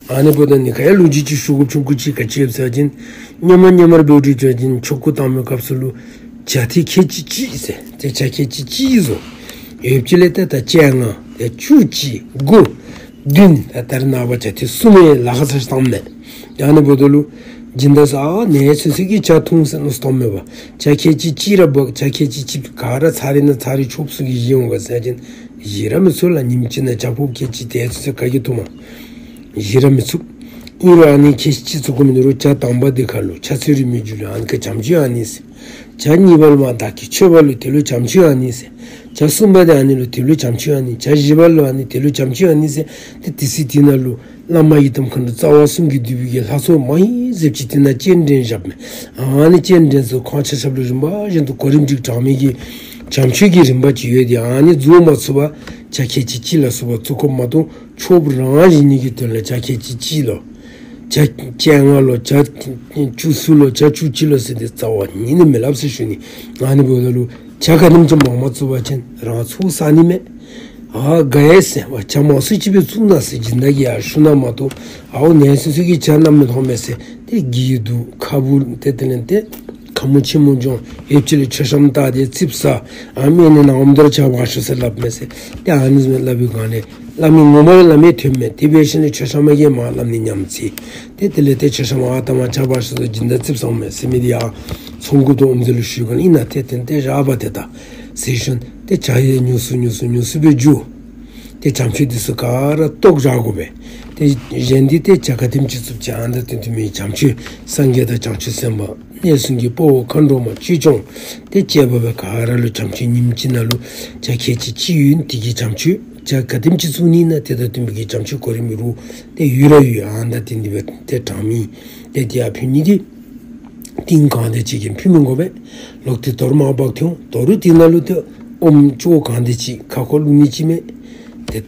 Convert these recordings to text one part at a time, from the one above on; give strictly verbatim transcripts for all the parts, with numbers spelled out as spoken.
ཨ་ནི་འབདཝ་ད་ནི་ག་ཡང་ལོ་རྒྱུས་ཅིག་ཞུ་དགོཔ་ཆུང་ཀུ་ཅིག་ག་ཅི་ཡོདཔ་ཟེར་བ་ཅིན་སྔོན་མ་སྔོན་མར་འབད་བ་ཅིན་ཆོ་ག་བཏང་བའི་སྐབས་སུ་ལུ་ཇ་ཐེངས་ཁལ་གཅིག་གཅིག་ཟེར་ཏེ་ཇ་ཁལ་གཅིག་གཅིག་བཟོ། ཡོདཔ་ཅིག་ལས་ཏེ་ད་བཅོ་ལྔ་ཏེ་བཅུ་གཅིག་དགུ་བདུན་ད་ད་རེས་ནངས་པ་ཇ་ཐེངས་གསུམ་ཡང་ལཱ་ཁག་ས་ཞིག་བཏངམ་མས། ཨ་ནི་འབདཝ་ད་ལུ་སྦྱིན་བདག་ཚུ་ཨ་ནི་སོ་སོ་གིས་ཇ་འཐུང་ཟེར་མནོ་བསམ་བཏངམ་མས་པ། ཇ་ཁལ་གཅིག་གཅིག་ར་འབག་ཇ་ཁལ་གཅིག་གཅིག་ག་ར་ཚར་རེ་ནང་ཚར་རེ་ཆོབ་ཚུ་གིས་བཞེས་འོང་ག་ཟེར་བ་ཅིན་བཞེས་ར་མི་ཚུགས་ལགས། ཉིནམ་གཅིག་ནང་ཇ་ཕོརཔ་ཁལ་གཅིག་དེ་ཚུ་ཚུ་ག་གིས་འཐུང་མས། བཞེས་ར་མི་ཚུགས། ཨིན་རུང་ཨ་ནི་ཁལ་གཅིག་ཚུ་གོ་མི་ནུག་རུང་ཇ་དང་པ་དེ་ཁར་ལུ་ཕྱག་འཚལ་རིམ་གྱི་མཇུག་ལུ་ཨ་ནི་ཁར་ཇ་མཆོད་ཨ་ནི་ཟེར། ཇ་གཉིས་པ་ལུ་མར་བདག་གིས་མཆོད་པ་ལུ་དེ་ལུ་ཇ་མཆོད་ཨ་ནི་ཟེར། ཇ་གསུམ་པ་དེ་ཨ་ནི་ལུ་དེ་ལུ་ཇ་མཆོད་ཨ་ནི། ཇ་བཞི་པ་ལུ་ཨ་ནི་དེ་ལུ་ཇ་མཆོད་ཨ་ནི་ཟེར། ཏེ་དེ་ཚེ་དེ་ནང་ལུ་བླ་མ་ཡི་དམ་མཁའ་འགྲོ་རྩ་བ་གསུམ་གྱིས་བསྡུས་པའི་གི་ལྷ་ཚོགས་མང་རབས་ཅིག་དེ་ནང་སྤྱན་འདྲེན་བཞགཔ་མས། ཨ་ནི་སྤྱན་འདྲེན་ཚུ་ཁོང་ཆ་ཁྱབ་ལུ་རིམ་པ་བཞིན་དུ་གོ་རིམ་སྒྲིག་དྲང་མི་གི་ཇ་མཆོད་ཀྱི་རིམ་པ་ཅིག་ཡོད་དེ། ཨ་ནི་རྫོགས་མ་ཚུགས་པར་ཇ་ཁལ་གཅིག་གཅིག་ལ་སོགས་པ་བཙུགས་དགོཔ་མ་གཏོགས་ཆོབ་རང་བཞེས་ནི་གི་དོན་ལས་ཇ་ཁལ་གཅིག་གཅིག་ལོ། ཇ་བཅོ་ལྔ་ལོ། ཇ་བཅུ་གསུམ་ལོ། ཇ་བཅུ་གཅིག་ལོ་ཟེར་ཏེ་རྩ་བ་ཉིད་ནས་མི་སླབ་ཟེར་ཞུ་ནི། ཨ་ནི་འབདཝ་ད་ལུ་ཇ་ག་དེམ་ཅིག་མང་མང་བཙུགས་པ་ཅིན་རང་ཚོགས་བསག་ནི་མས། ཨ་ག་ཡེ་ཟེར་བ་ཇ་མང་སུ་ཅིག་སྦེ་བཙུགས་གནང་ཟེར་སྦྱིན་བདག་གིས་ཡར་ཞུ་ནི་མ་གཏོགས་ཨའོ་ནཱ་སོ་སོ་གིས་ཇ་བསྣམས་མི་ཐོབ་མས་ཟེར་ཏེ་གི་འདུག་ཁ་བུ་ཏེ་དེ་ལས་ཏེ་ཁ་མོ་ཆེ་མོ་འགྱོ། ཡོདཔ་ཅིག་ལས་མཆོད་བཤམ་བཏབ་སྟེ་རྩིགཔ་ཟ། ཨ་མི་ནི་ནཱ་འོངམ་ད་ར་ཇ་འབག་ཤོག་ཟེར་སླབ་མས་ཟེར། ཏེ་ཨ་ནི་བཟུམ་སླབ་པའི་སྒང་ལས་བླ་མའི་ངོ་མ་ར་བླ་མའི་དོན་མེད། དེ་འབད་ཞིནམ་ལས་མཆོད་བཤམ་གྱིས་མར་སླབ་ནི་ཉམས་ཅི། ཏེ་དེ་ལས་ཏེ་མཆོད་བཤམ་ཨ་ད་མར་ཇ་འབག་ཤོག་ཟེར་སྦྱིན་བདག་རྩིགཔ་ཟཝ་མས་ཟེར་མི་འདི་ཡང་ཚོང་འགུགས་དང་དབུ་མཛད་ལུ་ཞུ་ག་ཨིན་ན། ཏེ་དེ་ཏེ་རག་པ་ཏེ་ད་ཟེར་ཞིནམ་ཏེ་ཇ་ཡང་ཉུང་སུ་ཉུང་སུ་ཉུང་སུ་སྦེ་འགྱོ། ཏེ་ཇ་མཆོད་འདི་ཚུ་ག་ར་བཏོག་བཞག་དགོ་པས། ཏེ་གཞན་འདི་ཏེ་ཇ་ག་དེམ་ཅིག་བཙུགས་ཅི་ཨ་ནི་དང་བསྟུན་མི་ཇ་མཆོད་སངས་རྒྱས་དང་བྱང་ཆུབ་སེམས་དཔའ་གནས་གསུམ་གྱི་དཔའ་བོ་མཁའ་འགྲོ་མ་ཆོས་སྐྱོང་ཏེ་བཅས་པ་སྦེ་ག་ར་ལུ་ཇ་མཆོད་ཉིནམ་གཅིག་ནང་ལུ་ཇ་ཁལ་གཅིག་གཅིག་ཡོད། དེ་གི་ཇ་མཆོད་ཇ་ག་དེམ་ཅིག་བཙུགས་ནི་ཨིན་ན་དེ་དང་བསྟུན་པའི་གི་ཇ་མཆོད་གོ་རིམ་ཡོད་རུང་ཏེ་ཡོད་ར་ཡོད། ཨ་ནི་དང་བསྟུན་ཏེ་སྦེ་ཏེ་དྲང་མི་ཏེ་དེ་ཡང་ཕུལ་ནི་འདི་ཏིང་གང་དེ་ཅིག་གིས་ཕུལ་མི་དགོ་པས། ལོག་སྟེ་དོར་མར་འབག་འཐོན་དོར་རུང་དེ་ནང་ལུ་ཏེ་ཨོམ་ཅོག་གང་དེ་ཅིག་ཁ་ཁོག་བླུག་ནི་ཅིག་མས། ཏེ་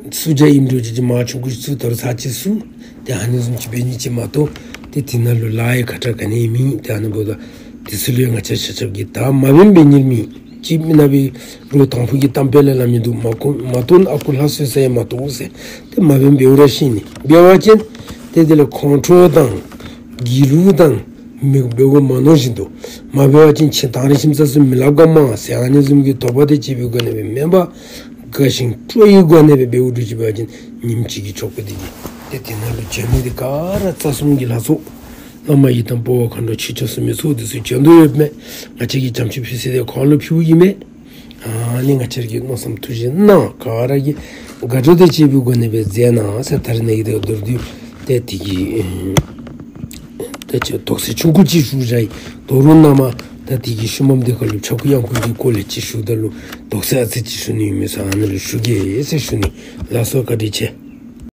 བསྲུབ་ཇ་ཨིནམ་འདྲཝ་ཅིག་མར་ཆུང་ཀུ་ཅིག་བཙུགས་དོར་ཚར་ཅིག་བསྲུབ། ཏེ་ཨ་ནི་བཟུམ་ཅིག་འབད་ནི་ཅིག་མ་གཏོགས་ཏེ་དེ་ནང་ལུ་ལཱ་ཡང་ཁག་དྲག་ག་ནི་ཡང་མེད། ཏེ་ཨ་ནི་འབདཝ་ད་དེ་ཚུ་ལུ་ཡང་ང་བཅས་ཆ་ཁྱབ་ཀྱིས་ད་མ་འབད་འབད་ནི་མེད། ཅིག་མི་ནག་པའི་རོགས་དང་ཕུ་གི་གཏམ་དཔེ་ལས་སླབ་མི་འདུག། མ་གོ་མ་བཏོན་ཨ་ཁུ་ལྷ་གསོལ་ས་ཡང་མ་གཏོགས་ཟེར། ཏེ་མ་འབད་འབདཝ་ར་ཤེས་ནི། འབད་བ་ཅིན་ཏེ་དེ་ལས་ཁོང་ཁྲོ་དང་སྒྱིད་ལུག་དང་མི་འབདཝ་མ་མནོ་བཞིན་དུ་མ་འབད་བ་ཅིན་ཁྱེད་དང་རེ་ཁྱིམ་ཚང་ཚུ་མི་སླབ་ག་མ་ཟེར་ཨ་ནི་བཟུམ་གྱི་དོགས་པ་དང་བཅས་པའི་སྒོ་ནས་སྦེ་མེན་པར་དགའ་ཞིང་སྤྲོ་བའི་སྒོ་ནས་སྦེ་འབདཝ་འདྲཝ་ཅིག་འབད་བ་ཅིན་ཉིནམ་གཅིག་གི་ཆོ་ག་འདི་གིས་ཏེ་དེ་ནང་ལུ་བྱོན་མི་འདི་ག་ར་རྩ་གསུམ་གྱི་ལྷ་ཚོགས་བླ་མ་ཡི་དམ་དཔའ་བོ་མཁའ་འགྲོ་ཆོས་སྐྱོང་སྲུང་མའི་ཚོགས་འདི་ཚུ་བྱོན་དོ་ཡོདཔ་མས། ང་བཅས་ཀྱིས་ཇ་མཆོད་ཕུལ་ས་འདི་ཁོང་ལུ་ཕུལཝ་ཨིན་མས། ཨ་ནི་ང་བཅས་ར་གིས་མནོ་བསམ་ཐུགས་བཞེས་གནང་། ག་ར་གིས་དགའ་སྤྲོ་དང་བཅས་པའི་སྒོ་ནས་སྦེ་མཛད་གནང་ཟེར། ད་རེས་ནངས་ཀྱི་ཏེ་མདོར་བསྡུས་ཏེ་དེ་གི་ཨེ་ད་ཅི་དོགས་སེལ་ཆུང་ཀུ་ཅིག་ཞུ་བཞག་ཡི། དོ་རུང་ནཱ་མར་ད་དེ་གི་ཤུལ་མམ་དེ་ཁར་ལུ་ཕྱྭ་འགུགས་གཡང་འགུགས་ཀྱི་སྐོར་ལས་ཅིག་ཞུཝ་ད་ལུ་དོགས་སེལ་ཨ་ཙི་ཅིག་ཞུ་ནི་ཡོད་མི་ཚུ་ཨ་ནི་ལུ་ཞུ་གེ་ཟེར་ཞུ་ནི། ལགས་སོ། བཀའ་དྲིན་ཆེ།